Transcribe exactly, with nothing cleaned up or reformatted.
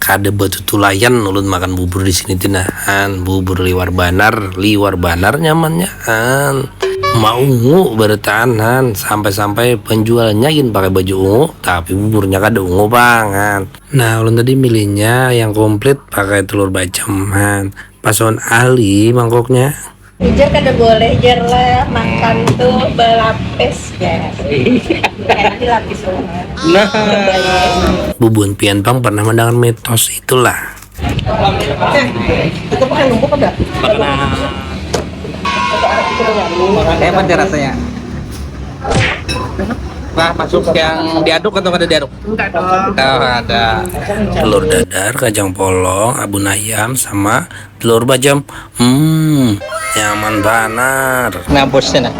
Kada batutulayan ulun makan bubur di sini, Tina. Han, bubur liwar banar, liwar banar nyamannya, han. Maungu barataan, han, sampai-sampai penjualnya gin pakai baju ungu, tapi buburnya kada ungu pang, han. Nah, ulun tadi milihnya yang komplit pakai telur bacem, han. Pas ulun ali mangkoknya. Ujar kada boleh, jar lah, makan tuh belapis, ya. Enak dilapis banget. Nah. Bubun pian pang pernah mendengar mitos itulah. Hebat ya rasanya. Nah, masuk yang diaduk atau kada diaduk? Enggak dong. Tuh, ada. Telur dadar, kacang polong, abun ayam, sama telur bacem. Hmm, nyaman banar. Nah, bosnya nah.